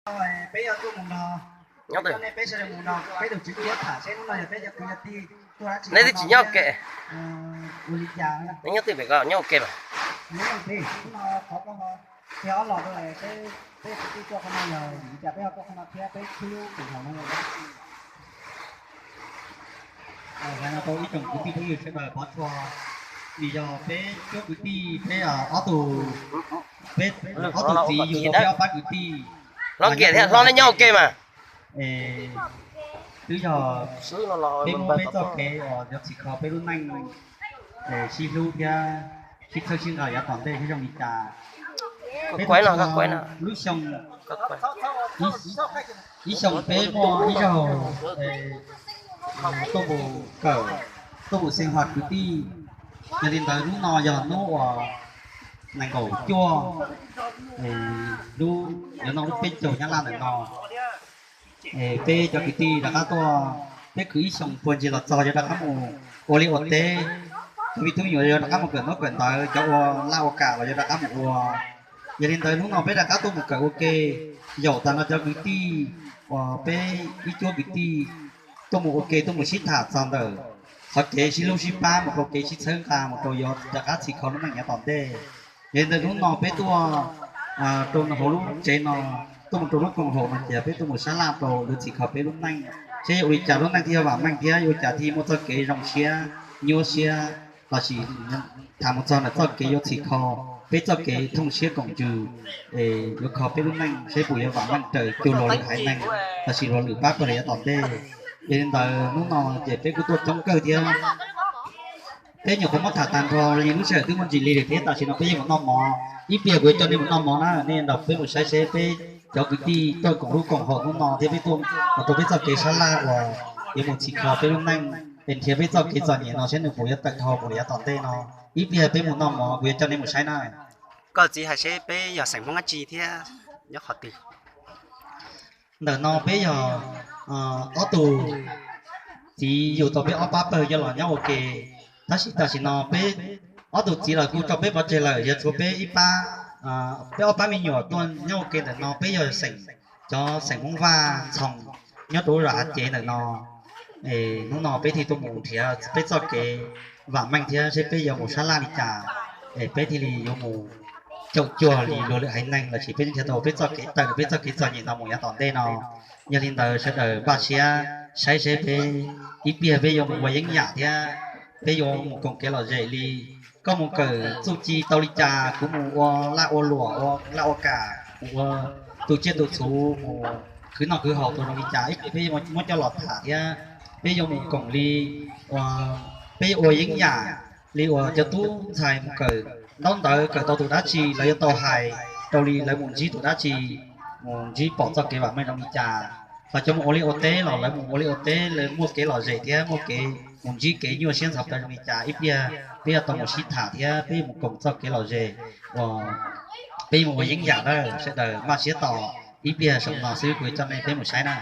Peb yuav tuaj mus no, nyob twg? Peb sawv daws mus no, peb tus tswv ciab tham seb hnub no yog peb cov kwv yog tij tuaj dab tsi. Nej twb tsis nyob ua ke. Ua li cas? Nej nyob twg pem ko, nyob ua ke mas. Hnub no qhov ko, peb ob los rau seb peb kwv tij tuaj qhov no yog vim li cas peb ho tuaj qhov no thiab peb khwb lub koom haum no yog dab tsi. Hais no rau ib tsoom kwv tij phooj ywg sawv daws pov txhua, vim yog peb cuab kwv tij, peb ob tug, peb ob tug txiv yug tau peb ob pab kwv tij. Hlob Kiam thiab Hlob, nej nyob ua ke mas. Twb yog peb muab peb txoj kev uas yuav txhim kho peb lub neej, sib hlub thiab sib txhawb sib nqa yav tom ntej thiab zoo li cas. Peb lub xyoo, ib xyoo peb muaj ib zaug tuaj mus kawm, tuaj mus xeev huam kwv tij. Yog li ntawd hnub no yog hnub uas nees nkaum cuaj, lub, yuav no lub peb caug Nyab Laj ntawm no. Peb cov kwv tij rov qab tuaj, peb kwv ib xyoos puag ntsis los txog yuav rov qab mus ua liaj ua teb, cov me tub me nyuam yuav rov qab mus kawm ntaub kawm ntawv, cov ua laj ua kam los yuav rov qab mus ua. Yog li ntawd hnub no peb rov qab tuaj mus kawm ua ke, yaum tas no cov kwv tij uas peb ib cuab kwv tij tuaj mus ua ke, tuaj mus sib tham txog ntawm qhov kev sib hlub sib pab mus rau kev sib txhawb nqa mus rau yuav rov qab txhim kho lub neej yav tom ntej. Yog li ntawd hnub no peb tuaj rau hauv lub tsev no, tuaj mus rau lub koom haum no ces peb tuaj mus sab laj rau lawv txhim kho peb lub neej, seb yuav ua li cas lub neej thiaj vam meej thiab yuav ua cas thiaj muaj txoj kev zoo siab, nyuaj siab, lossis tham mus txog ntawm txoj kev yuav txhim kho peb txoj kev thooj siab koom ntsws, es yuav kho peb lub neej seb puas yuav vam meej raws cuag luag lwm haiv neeg lossis luag lwm pab pawg lawm yav tom ntej. Yog li ntawd hnub no ces peb kuj tuaj coob kawg thiab. Peb nyuam qhuav muab tham tag nrho li lub sij hawm twb muaj ntsis lig lawm thiab, tam sim no peb yuav mus noj mov. Ib pliag kuv yuav coj nej mus noj mov na, nej nrog peb mus saib seb peb cov kwv tij tuaj koom lub koom haum hnub no thiab peb tuaj mus rau peb txoj kev sab laj uas yuav mus txhim kho peb lub neej, es nrhiav peb txoj kev txom nyem no seb nws puas yuav tawm dhau mus li yav tom ntej no. Ib pliag peb mus noj mov kuv yuav coj nej mus saib na. Koj txiv hais seb peb yog xeem Hmoob dab tsi thiab nyob qhov twg? Ntawm no peb yog ob tug txiv yug tau peb ob pab pawg coj los nyob ua ke, tab sis tam sim no peb ob tug txiv los kuj tso peb pov tseg lawm, yog tshuav peb ib pab, peb ob pab me nyuam tuaj nyob ua ke ntawm no. Peb yog xeem, cov xeem Hmoob Vaj Ntxhoo nyob rau lub zos Hav Cev ntawm no. Es hnub no peb thiaj tuaj mus nrhiav peb txoj kev vam meej thiab seb peb yuav mus sab laj li cas, es peb thiaj li yuav mus caum cuag li luag lwm haiv neeg lossis peb nrhiav tau peb txoj kev tawm peb txoj kev txom nyem no mus yav tom ntej no. Yog li ntawd sawv daws npaj siab saib seb peb ib pliag peb yuav mus ua yeeb yam thiab peb yuav mus koom kev lom zem li. Koj mus kawm txuj ci tau li cas, kuv mus ua laj ua luam, ua laj ua kam, mus ua tu tsiaj tu txhu, mus khwv noj khwv haus tau zoo li cas, ib pliag peb yuav muab coj los tham thiab peb yuav mus koom li, peb yuav ua yeeb yam li uas cov tub ntxhais mus kawm ntaub ntawv kawm tau tus dab tsi lawv yuav tau hais rau li lawv mus ntsib tus dab tsi, mus ntsib pom txoj kev vam meej zoo li cas. Hos cov mus ua liaj ua teb los lawv mus ua liaj ua teb lawv muaj kev lom zem thiab muaj kev mus ntsib kev nyuaj siab ntxhov plawv zoo li cas, ib pliag peb yuav tau mus sib tham thiab peb yuav mus koom txoj kev lom zem uas peb yuav mus ua yeeb yam na. Sawv daws maj siab tos, ib pliag saum no xwb kuv yuav coj nej peb mus saib na.